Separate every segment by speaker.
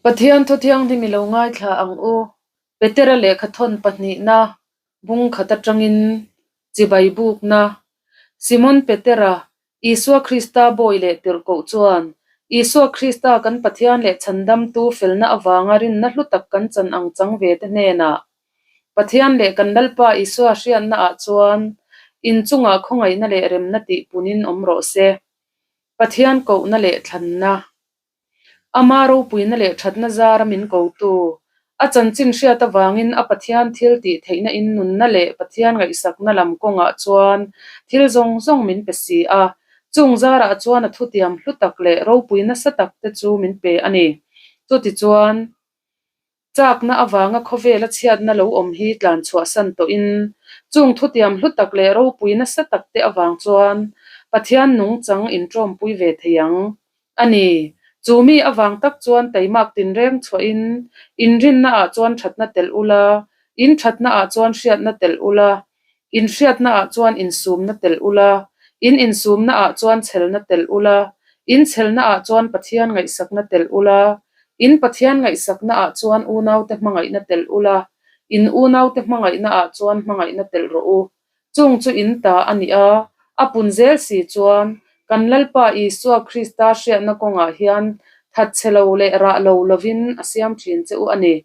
Speaker 1: Pathian Thu Thianghlim i lo ngaithla ang u. Petera lehkha thawn pahnihna bung khat atangin chibai bukna Simon Petera, Isua Krista bawi leh tirhkoh chuan, Isua Krista kan Pathian leh Chhandamtu felna avanga rinna hlu tak kan chan ang chang ve te hnenah, Pathian leh kan Lalpa Isua hriatnaah chuan inchungah khawngaihna leh remna tih punin awm rawh se. Pathian kohna leh thlanna. Ama ropuina leh thatna zara min kotu, a chanchin hriat avangin a Pathian thil tih theihna in nunna leh Pathian ngaihsakna lam kawngah chuan thil zawng zawng min pe si a, chung zarah chuan a thutiam hlu tak leh ropui nasa tak te chu min pe a ni. Chutichuan. Chakna avanga khawvela chhiatna lo awm hi tlan chhuahsan tawhin, chung thutiam hlu tak leh ropui nasa tak te avang chuan Pathian nungchang inṭawmpui ve thei ang a ni. Chu mi avang tak chuan taimak tinreng chhuahin inrinnaah chuan ṭhatna telh ula, in ṭhatnaah chuan hriatna telh ula, In hriatnaah chuan insumna telh ula, in insumnaah chuan chhelna telh ula, in chhelnaah chuan Pathian ngaihsakna telh ula, in Pathian ngaihsaknaah chuan unaute hmangaihna telh ula, in unaute hmangaihnaah chuan hmangaihna telh rawh u. Chung chu in ta a nih a, a pun zel si chuan kan Lalpa Isua Krista hriatna kawngah hian thatchhe lo leh rah lo lovin a siam thin che u a ni.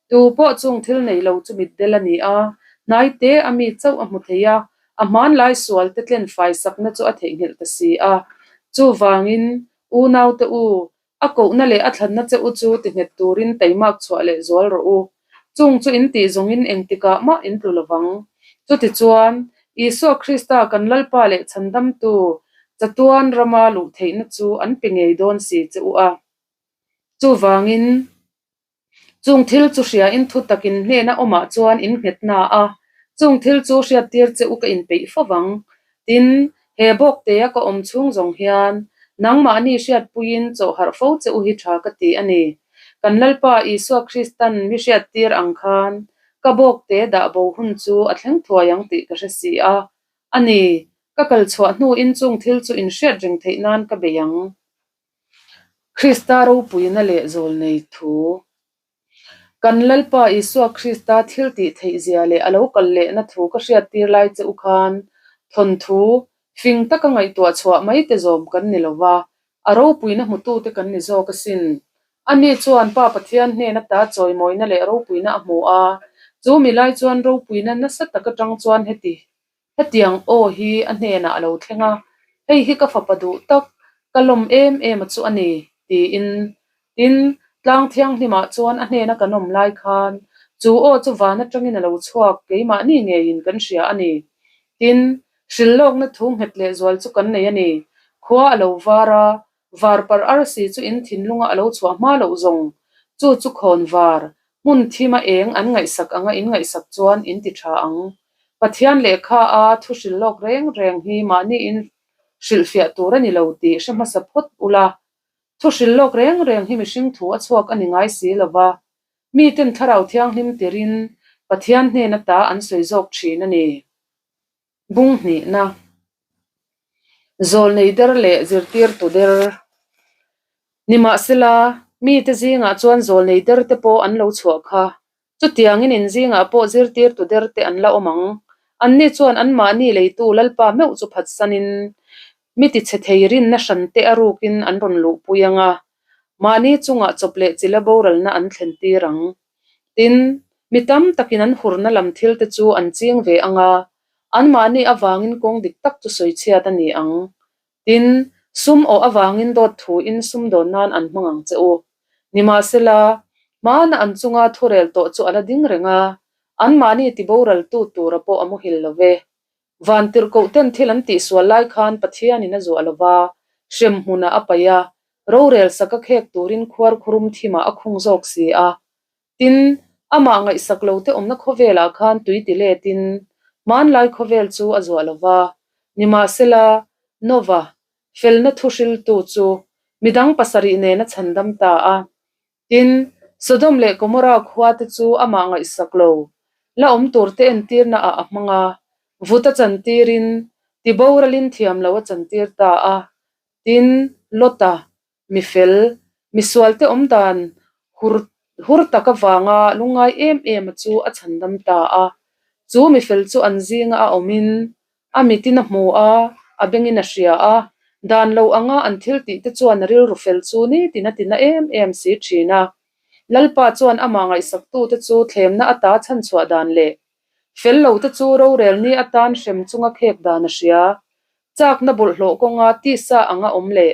Speaker 1: Tu pawh chung thil nei lo chu mitdel a ni a, hnai te a mi chauh a hmu thei a, a hmanlai sual te tlen fai sakna chu a theihnghilh ta si a. Chuvangin, unaute u, a kohna leh a thlanna che u chu ti nghet turin taimak chhuah leh zual rawh u. Chung chu in tih zawngin engtikah mah in tlu lovang. Chutichuan, Isua Krista kan Lalpa leh Chhandamtu chatuan rama luh theihna chu an pe ngei dawn si che u a. Chuvangin, Chung thil chu hria in thu takin hnena awmah chuan in nghet na a, chung thil chu hriattir che u ka inpeih fo vang. Tin, he bawktea ka awm chhung zawng hian nangmahni hriatpuiin chawhharh fo che u hi tha ka ti a ni. Kan Lalpa Isua Kristan mi hriattir ang khan ka bawkte dah bo hun chu a thleng thuai ang tih ka hre si a. A ni, ka kal chhuah hnuin chung thil chu inhriat reng theih nan ka bei ang. Krista ropuina leh zawlnei thu. Kan Lalpa Isua Krista thil tih theih zia leh a lo kal lehna thu ka hriattir lai che u khan thawnthu fing taka ngaihtuah chhuah mai te zawm kan ni lo va, a ropuina hmutute kan ni zawk asin. Ani chuan Pa Pathian hnen ata chawimawina leh ropuina a hmu a, chu mi lai chuan ropuina nasa tak atang chuan heti Hetiang aw hi a hnenah a lo thleng a, Hei hi ka fapa duh tak, ka lawm em em a chu a ni, tiin. Tin, tlang thianghlimah chuan a hnena kan awm lai khan chu aw chu van atangin a lo chhuak keimahni ngeiin kan hria a ni. Tin, hrilhlawkna thu nghet lehzual chu kan nei a ni. Khua a lo var a, Var par arsi chu in thinlunga a lo chhuah hma loh zawng, chu chu khawn var, hmun thima eng an ngaihsak anga in ngaihsak chuan in ti tha ang. Pathian lehkha a thu hrilh lawk reng reng hi mahni in hrilhfiah tur a ni lo tih hre hmasa phawt ula. Thu hrilh lawk reng reng hi mihring thu a chhuak a ni ngai si lova, miten thlarau thianghlim tirin Pathian hnen ata an sawi zawk thin a ni. Bung hnihna, Zawlnei der leh zirtirtu der. Nimahsela, mite zingah chuan zawlnei der te pawh an lo chhuah kha. Chutiangin in zingah pawh zirtirtu der te an la awm ang. Anni chuan anmahni leitu Lalpa meuh chu phatsanin mi tichhe thei rinna hran te a rukin an rawn luhpui ang a, mahni chungah chawp leh chila boralna an thlentir ang. Tin, mi tam takin an hurna lam thil te chu an ching ve ang a, anmahni avangin kawng dik tak chu sawi chhiat a ni ang. Tin, sum awh avangin dawt thuin sum dawn nan an hmang ang che u. Nimahsela, hmana an chunga thurel tawh chu a la ding reng a, anmahni tiboraltu tura pawh a muhil lo ve. Vantirhkoh ten thil an tihsual lai khan Pathianin a zuah lo va, hrem hmunah a paih a, rorel sak a khek turin khuar khurum thimah a khung zawk si a. Tin, amah ngaihsak lo te awmna khawvelah khan tui ti letin hmanlai khawvel chu a zuah lo va. Nimahsela, Nova, felna thuhriltu chu midang pasarih nen a chhandam ta a. Tin, Sodom leh Gomorra khua te chu amah ngaihsak lo, la awm tur te entirna ah a hmang a, vut a chantirin, tiboralin thiam lo a chantir ta a. Tin, Lota, mifel, misual te awm dan Hur hur tak avanga lungngai em em a chu a chhandam ta a. Chu mifel chu an zinga a awmin a mitin a hmu a, a bengin a hria a. Dan lo anga an thil tih te chuan a rilru fel chu nitin a tina em em si thin a. Lalpa chuan amah ngaihsaktute chu thlemna ata chhanchhuah dan leh fel lote chu rorel ni atan hrem chunga khek dan a hria. Chakna bawlhhlawh kawnga tisa anga awm leh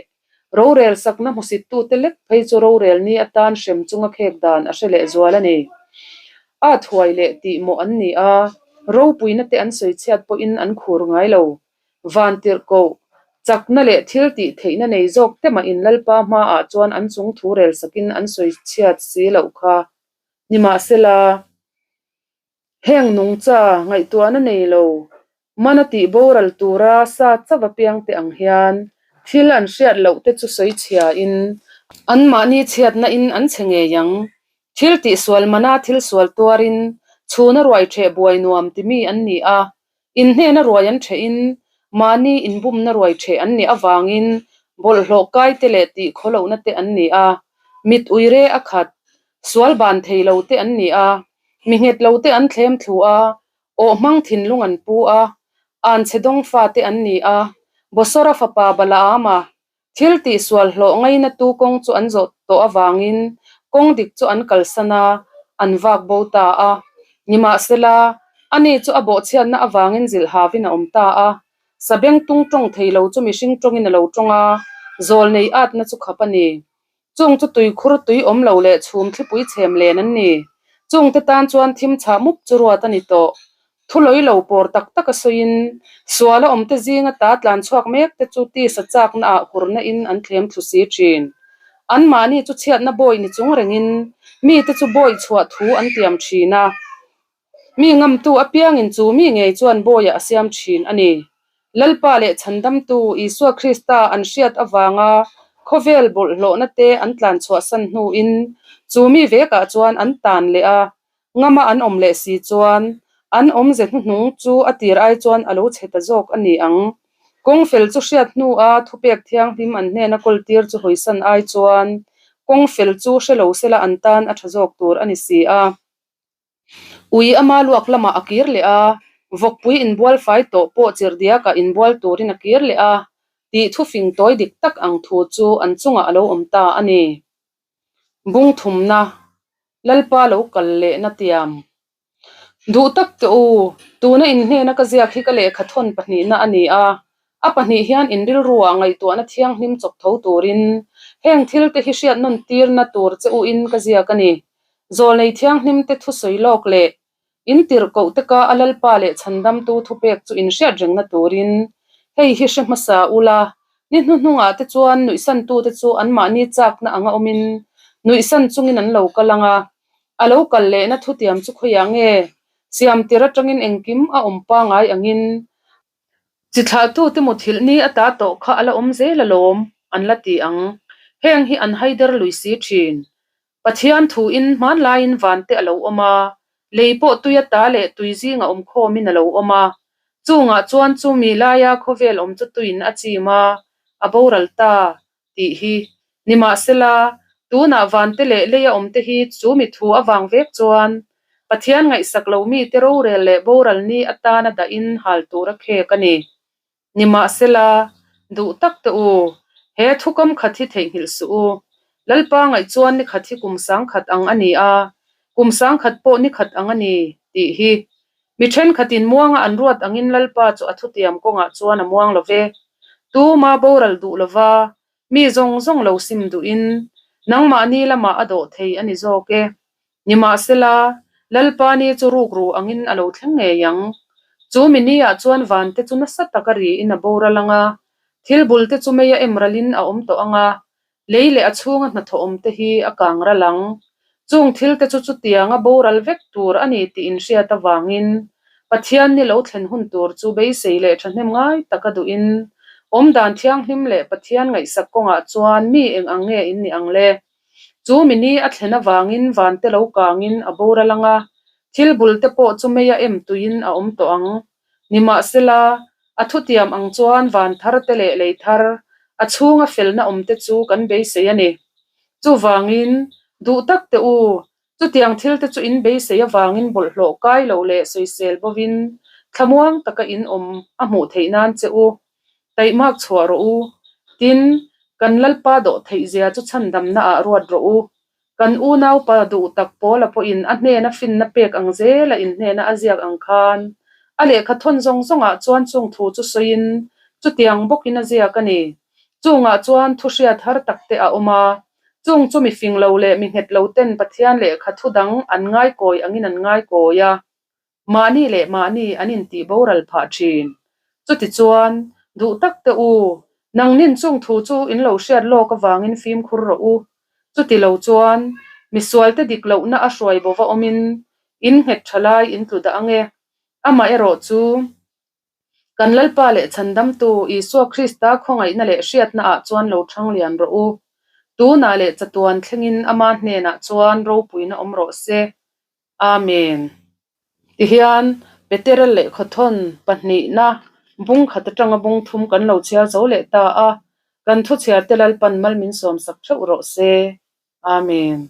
Speaker 1: rorel sakna hmusittute lek phei chu rorel ni atan hrem chunga khek dan a hre leh zual a ni. At huai leh tih mawh an ni a, ropuina te an sawi chhiat pawhin an khur ngai lo. Vantirhkoh, chakna leh thil tih theihna nei zawk te mahin Lalpa hmaah chuan an chung thu rel sakin an sawi chhiat si loh kha. Nimahsela. Heng nungcha ngaihtuahna nei lo, mana tih boral tura sa chauh apiang te ang hian thil an hriat loh te chu sawi chhiain anmahni chhiatna in an chhe ngei ang. Thil tihsual mana thil sual tuarin chhuna ruai ṭheh buai nuam ti mi an ni a, inhnena ruai an ṭhehin mahni inbumna ruai ṭheh an nih avangin bawlhhlawh kai te leh tih khawlohna te an ni a, mit uire a khat, sual ban thei lo te an ni a. Mi nghet lo te an thlem thlu a, awh hmang thinlung an pu a, an chhe dawng fa te an ni a, Bosora fapa Balaama thil tihsual hlawh ngaina tu kawng chu an zawh tawh avangin kawng dik chu an kalsan a, an vak bo ta a. Nimahsela, ani chu a bawhchhiatna avangin zilh havin a awm ta a, Sabengtung tawng thei lo chu mihring tawngin a lo tawng a, zawl nei atna chu khap a ni. Chung chu tuikhur tui awm lo leh chhum thlipui chhem len an ni. Chungte tan chuan thim chhah mup chu ruat a ni tawh. Thu lawi lo pawr tak tak a sawiin, sual a awmte zinga ta tlan chhuak mek te chu tisa chakna ah hurna in an thlem thlu si thin. Anmahni chu chhiatna bawi ni chung rengin mite chu bawi chhuah thu an tiam thin a. Mi ngamtu apiangin chu mi ngei chuan bawiah a siam thin a ni. Lalpa leh Chhandamtu Isua Krista an hriat avanga khawvel bawlhhlawhna te an tlan chhuahsan hnuin chu mi vekah chuan an tan leh a, ngama an awm leh si chuan an awmze hnuhnung chu a tir ai chuan a lo chhe ta zawk a ni ang. Kawng fel chu hriat hnua thupek thianghlim an hnena kawltir chu hawisan ai chuan kawng fel chu hre lo sela an tan a tha zawk tur a ni si a. Ui ama luak lamah a kir leh a, vawkpui inbual fai tawh pawh chirhdiakah inbual turin a kir leh a, tih thufing tawi dik tak ang thu chu an chungah a lo awm ta a ni. Bung thumna, Lalpa lo kal lehna tiam. Duh tak teh u, tuna inhnena ka ziak hi ka lehkha thawn pahnihna a ni a, A pahnih hian in rilruah ngaihtuahna thianghlim chawk tho turin heng thil te hi hriat nawn tirna tur che u in ka ziak a ni. Zawlnei thianghlim te thusawi lawk leh in tirhkoh te ka a Lalpa leh Chhandamtu thupek chu in hriat rengna turin hei hi hre hmasa ula, ni hnuhnungah te chuan nuihsantu te chu anmahni chakna anga awmin nuihsan chungin an lo kal ang a, a lo kal lehna thutiam chu khawiah nge siam tir atangin engkim a awm pangai angin Chi thlahtute muthilh ni a ta tawh kha a la awm zel alawm, an la ti ang. Heng hi an haider lui si thin. Pathian thuin hmanlaiin vante a lo awm a, lei pawh tui a ta leh tui zinga awm khawmin a lo awm a. Chungah chuan chumi laia khawvel awm chu tuiin a chim a, a boral ta. tih hi. Nimahsela, tunah vante leh leia awmte hi chu mi thu avang vek chuan Pathian ngaihsak lo mite rorel leh boral ni atana dahin hal tur a khek a ni. Nimahsela, duh tak teh u, he thukam khat hi theihnghilh suh u. Lalpa ngaih chuan ni khat hi kum sangkhat ang a ni a, kum sangkhat pawh ni khat ang a ni, tih hi. Mi thenkhatin muanga an ruat angin Lalpa chu a thutiam kawngah chuan a muang lo ve. Tuma boral duh lova, mi zawng zawng lo sim duhin nangmahni lamah a dawh thei a ni zawk e. Nimahsela, Lalpa ni chu rukru angin a lo thleng ngei ang. Chu mi niah chuan vante chu nasa taka riin a boral ang a, thil bulte chu meia em ralin a awm tawh ang a, Lei leh a chhunga hnathawh awmte hi a kang ral ang. Chung thilte chu chutianga boral vek tur a ni tih inhriat avangin Pathian ni lo thlen hun tur chu beisei leh thahnem ngai taka duhin awmdan thianghlim leh Pathian ngaihsak kawngah chuan mi eng ang nge in nih ang le? Chu mi ni a thlen avangin vante lo kangin a boral ang a, thil bulte pawh chu meia em tuiin a awm tawh ang. Nimahsela, a thutiam ang chuan van thar te leh lei thar, a chhunga felna awm te chu kan beisei a ni. Chuvangin, Duh tak teh u, chutiang thil te chu in beisei avangin bawlhhlawh kai loh leh sawisel bovin thlamuang taka in awm a hmuh theih nan che u. Taihmak chhuah rawh u. Tin, kan Lalpa dawh theih zia chu chhandamna ah ruat rawh u. Kan unaupa duh tak Paula pawhin a hnena finna pek ang zela in hnena a ziak ang khan a lehkha thawn zawng zawngah chuan chung thu chu sawiin chutiang bawkin a ziak a ni. Chungah chuan thu hriat har tak te a awm a, chung chu mi fing lo leh mi nghet lo ten Pathian lehkha thu dang an ngaikawi angin an ngaikawi a. Mahni leh mahni an intih boral phah thin. Chutichuan, duh tak teh u, nangnin chung thu chu in lo hriat lawk avangin fimkhur rawh u. Chuti lo chuan, misualte dik lohna a hruai bo va awmin, in nghet tha lai in tlu dah ang e. Amaherawh chu, kan Lalpa leh Chhandamtu Isua Krista khawngaihna leh hriatnaah chuan lo thang lian rawh u. Tunah leh chatuan thlengin ama hnenah chuan ropuina awm rawh se. Amen. Tihian Petera lehkhawthawn pahnihna bung khat atanga bung thum kan lo chhiar zo leh ta a, kan thuchhiarte Lalpan mal min sawmsak theuh rawh se. Amen.